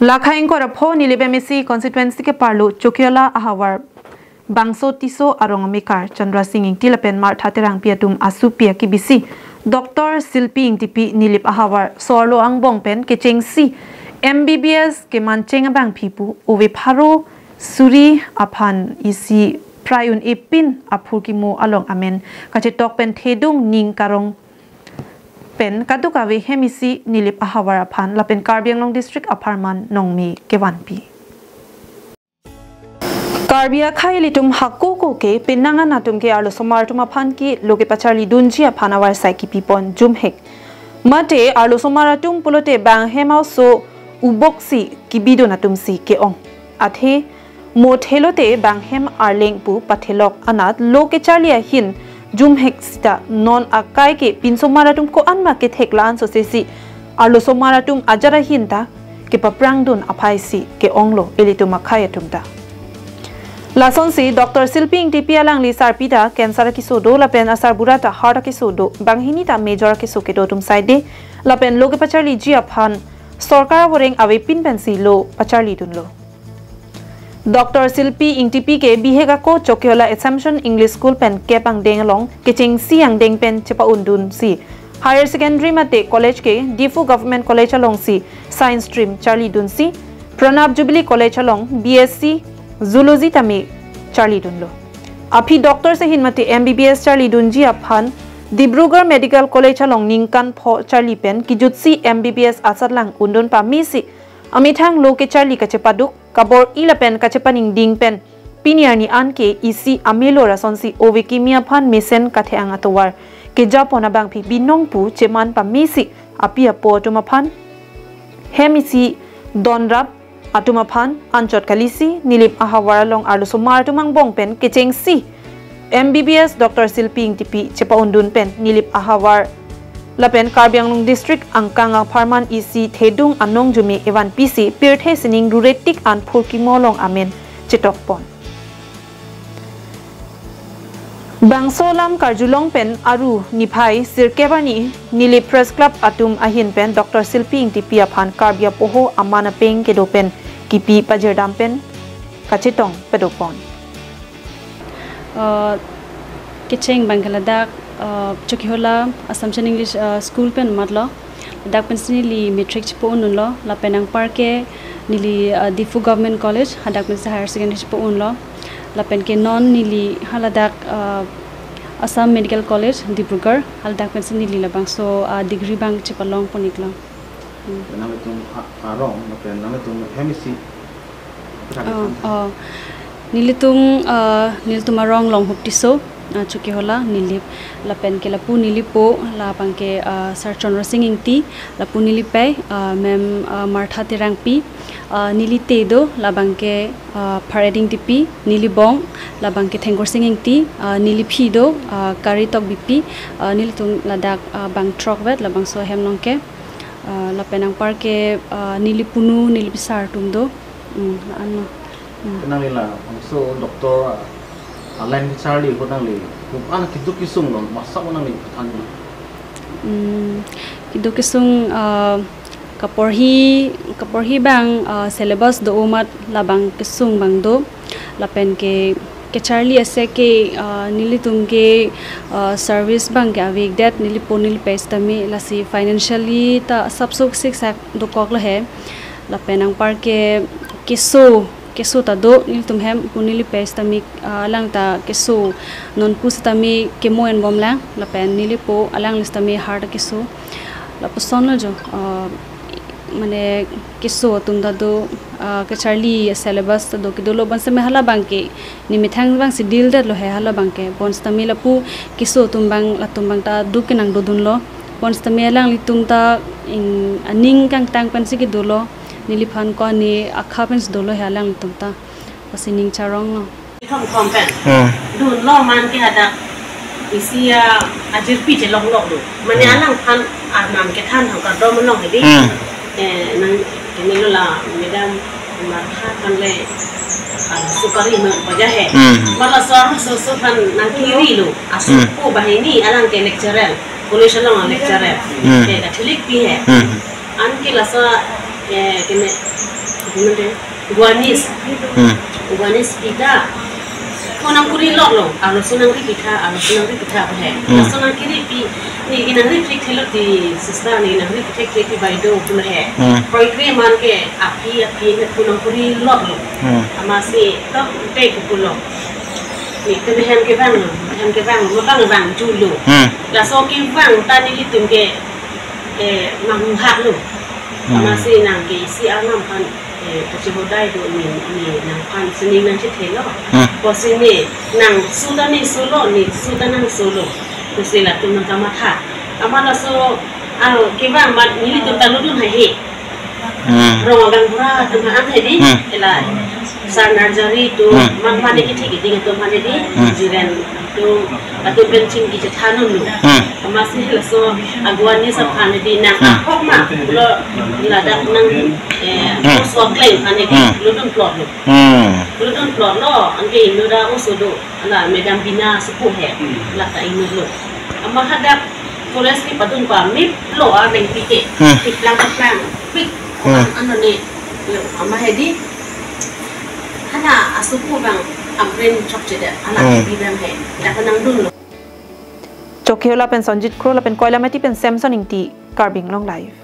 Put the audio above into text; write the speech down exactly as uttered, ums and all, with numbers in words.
Lakhai ingkoi ra pho Nilip M A C constituency keparlo Chokihola ahavar bangso Tisso arong amekar Chandra Sing Ingti lapen Martha Terangpi atum asopi akibisi Doctor Silpi Ingtipi Nilip ahavar so-arlo angbong pen kechengsi M B B S kemancheng abangphi pu ove pharo suri aphan isi prai un-e pin aphurkimo along amen kachetok pen thedung ning karong pen kadokave hem isi Nilip ahavar aphan lapen Karbi Anglong District apharman nongme kevanpi. Karbi akhai ilitum hako ko ke penang an atum ke arlosomar atum aphan ke lo kepacharlidunji aphan avarsai kipipon jumhek. Mate arlosomar atum pulote bang hem aoso uboksi kibidun atumsi ke-ong. Athe mo thelote bang hem arleng pu pathelok anat lo kecharli ahin jumhek sita non akai ke pinsomar atum ko-an ma kethek la-an sosesi arlosomar atum ajat ahin ta kepaprangdun aphaisi ke-onglo ilitum akhai atum ta. Lasonsi Doctor Silpi Ingtipi alangli sarpi ta cancer akeso do lapen asarbura ta heart akeso do, banghini ta major akeso kedo atum saide lapen lo kepacharliji aphan sorkar avoreng avepin pensi lo pacharlidunlo. Doctor Silpi Ingtipi ke bihek ako Chokihola Assumption English School pen kep angdeng along kechengsi angdeng pen chepa-undunsi higher secondary mate college ke Diphu Government College alongsi science stream charlidunsi Pranab Jubilee College along B S C Zoology tame charlidunlo. Aphi doctor sehin mate M B B S charlidunji aphan Dibrugarh Medical College along ningkan pho charli pen kijutsi M B B S asatlang undun pamesi amethang lo kecharli kachepaduk kabor-i lapen kachepaningding pen pini arni an ke isi amelo rasonsi ove kimi aphan mesen kathe-ang atovar kejapon abangphi binong pu cheman pamesi api apo atum aphan hem isi donrap atum aphan anchot kalisi Nilip ahavar along arlosomar atum angbong pen kechengsi M B B S Doctor Silpi Ingtipi chepa-undun pen Nilip ahavar lapen Karbi Anglong District angkang apharman isi thedung anong jume evanpisi pirthe sining ruretik an phurkimo along amen chetokpon. Bangso alam karjulong pen aru niphai sirkep arni Nilip Press Club atum ahin pen Doctor Silpi Ingtipi aphan Karbi apoho aman apeng kedo pen kipi pajirdam pen kachetong padopon. Uh, kecheng abang ke ladak, uh, Chokihola Assumption English, uh, School pen matlo. Ladak pensi neli matric chepa-un-unlo, lapen anpar ke neli, uh, Diphu Government College, hadak pensi higher secondary chepa-unlo. Lapen ke non neli haladak, uh, Assam Medical College, Dibrugarh, haladak pensi neli labangso, uh, degree abang chepalongpon-iklo. Hmm. Nanglitum a-, arong, lapen nanglitum hem isi. Oh, oh. Nelitum, uh, nelitum arong Longhup Tisso, uh, Chokihola, Nilip. Lapen ke lapu neli po, labang ke, uh, Sir Chandra Sing Ingti, lapu neli pei, uh, Ma'am, uh, Martha Terangpi, uh, neli te do, labang ke, uh, Phareding Tipi, neli bong, labang ke Thengkur Sing Ingti, uh, neli phi do, uh, Kari Tokbipi, uh, nelitum ladak, uh, bang throkvet, labangso ahem along ke, uh, lapen anpar ke, uh, neli punu, neli pisar atum do. Hmm, la-anlo. Hmm. Nangli labangso doctor, ah, a-line kecharli ahut nangli ko-an keduk kesung lo, masa ko nangli kethan lo? Hmm, keduk kesung, ah, kaporhi, kaporhi abang, ah, syllabus do amat labang kesung abang do. Lapen ke kecharli ase ke, ah, nelitum ke, ah, service abang ke avedet, neli po neli pei sitame, lasi financially ta sapsuk siksak dokoklo he. Lapen anpar ke keso, keso ta do, nelitum hem po neli pei sitame, ah, alang ta keso, non pu sitame kemo enbomlang, lapen neli po alangli sitame heart keso. Lapusonlo jo, ah, mane keso atum ta do, ah, kecharli syllabus ta do, kedolo bonsitame hala abang ke nemethang abangsi deal detlo he hala abang ke. Bonsitame lapu keso atum abang, latum abang ta duk kenangdodunlo. Bonsitame alanglitum ta in aning kangtang pensi kedolo. Neliphan ko-an ne akha pensi dolo he alanglitum ta. Lasi ning charonglo. Thom thom pen. Hmm. Dunlo man ke hadak isi ajirpi chelonglok do. Mane Hmm. alangphan arnam kethan thang kardom along hedi. Hmm. Eh, nang kini lo la madam Martha aphan le, ah, sukari ma baja he. Hmm. Mala sor so so aphan nangkiri lo. Asu Hmm. ko banghini alang ke lecturer. College along lecturer. Hmm. Eh, Catholic pi he. Hmm. Anke laso, eh, kene Nonde, Guanis. Hmm. Guanis pita. Phone nangkuri lotlo, arloso nangri pitha, arloso nangri pitha pu he. Hmm. Laso nangkiri pi, neli nangri pithek thelo ti sister, neli nangri pithek thelo ti baido pulo he. Hmm. Kroikre man ke aphi aphi ne phone nangkuri lotlo. Hmm. Amatsi tok te pulo. Nelitum hem kevang, hem kevang, mabang vangjulo. Hmm. Laso kevang ta nelitum ke, eh, manghuhaklo. Hmm. Amatsi nang ke isi arnam aphan, eh, kachihodai do, ne, ne nangphan sining nangchethelo. Hmm. Pusi ne nangso ta ne solo, ne so ta nang solo. Pusi latum nangkamatha. Amat laso, ah, kevang amat nelitum ta lutdun haihe. Hmm. Rong agang bura atum aphan hedi. Hmm. Ela sar nursery atum, Hmm. man man ne kethek keding atum aphan hedi. Hmm. Jiren atum, atum pen chingki chethan unlo. Hmm. Amatsi laso a-Guanis aphan hedi nang Hmm. ahok ma, lo ladak nang, eh, Hmm. oso akleng aphan hedi Hmm. lutdun plotlo. Hmm. Lutdun plotlo, anke inut ta oso do, ala Madam Bina Supu he, Hmm. lata inutlo. Amat hadak forest kepadun pa mip lo arleng pike. Hmm. Tiplang taplang. Pik. Hmm. An-, anone. Yo, amat hedi. Hana asupu bang amren chokchedet. Ala Hmm. di bang he. Dak nangdunlo. Chokihola pen Sonjit Kro lapen Koilamati pen Samson Ingti, Karbi Anglong Live.